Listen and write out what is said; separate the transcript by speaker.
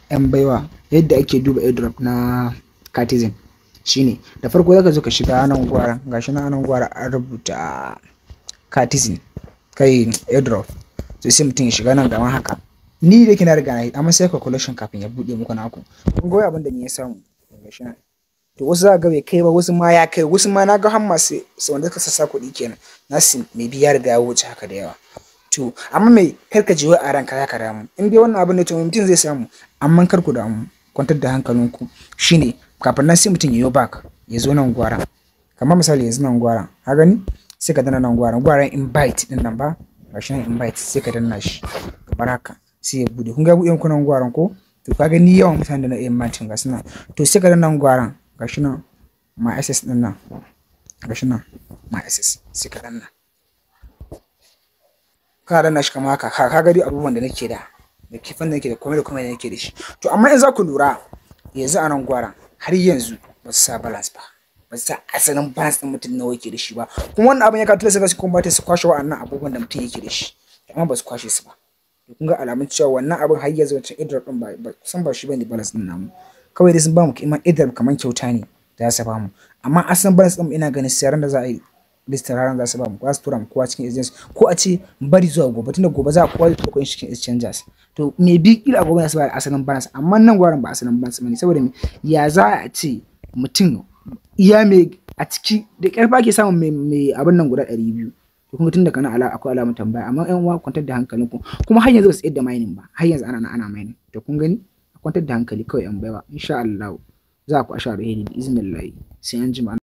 Speaker 1: 'Yan baiwa, yadda ake duba airdrop na Catizen shine da farko zaka zo ka shiga nan gwaran. Gashi nan, anan gwara an rubuta Catizen kai airdrop. To, sai mutum ya shiga nan gaban haka. Ni da na riga na yi, amma sai calculation kafin ya buɗe muku naku. Kun ga abin da ni ya samu, gashi nan. To, wasu za ga bai kai ba, wasu ma ya kai, wasu ma na ga har masu wanda suka sassa kuɗi kenan nasu mai bi ya riga ya wuce haka da yawa. To, amma mai kar ka ji wai a ranka za ka damu in dai wannan abin ne. To, mutum zai samu, amma kar ku damu, kwantar da hankalinku. Shine kafin nan sai mutum ya yi back, ya zo nan gwara. Kamar misali yanzu nan gwara, ka gani, sai ka danna nan gwaran, gwaran invite din nan ba. Gashi nan invite, sai ka danna shi kamar haka, sai ya bude. Kun ga buɗe muku nan gwaran ko? To, ka gani yawan mutanen da na invite ga su nan. To, sai ka danna nan gwaran, gashi nan my access din nan, gashi nan my access, sai ka danna. Ka danna shi kamar haka, ka ga dai abubuwan da nake da da kifin da nake da komai da komai da nake da shi. To, amma in za ku lura, yanzu a nan gwaran har yanzu ba su sa balance ba, ba su sa asalin balance ɗin mutum nawa yake da shi ba. Kuma wannan abin ya kawo tilasta su kuma su kwashe wa'annan abubuwan da mutum yake da shi, amma ba su kwashe su ba. To, kun ga alamun cewa wannan abin har yanzu wancan airdrop ɗin ba kusan ba shi bane balance ɗin namu. Kawai dai sun ba mu kiman airdrop kamar kyauta ne da za su ba mu, amma asalin balance ɗin ina ganin sai ran da za a yi listin, ranar za su ba mu, za su tura mu kowa cikin exchange, ko a ce bari zuwa gobe, tunda gobe za a kowa zai tura kuɗin cikin exchanges. To, me bi kila gobe za su ba da asalin balance, amma nan gwaran ba asalin balance bane. Saboda me? Ya za a ce mutum iya mai a ciki da ƙarfi ake samun mai abin nan guda 200? To, kun ga tun daga nan ala akwai alamun tambaya. Amma ƴan uwa, kwantar da hankalinku. Kuma har yanzu ba su tsayar da mining ba, har yanzu ana mining. To, kun gani, a kwantar da hankali kawai, ƴan baiwa. Insha Allah za ku asha alheri bi iznillahi. Sai an jima.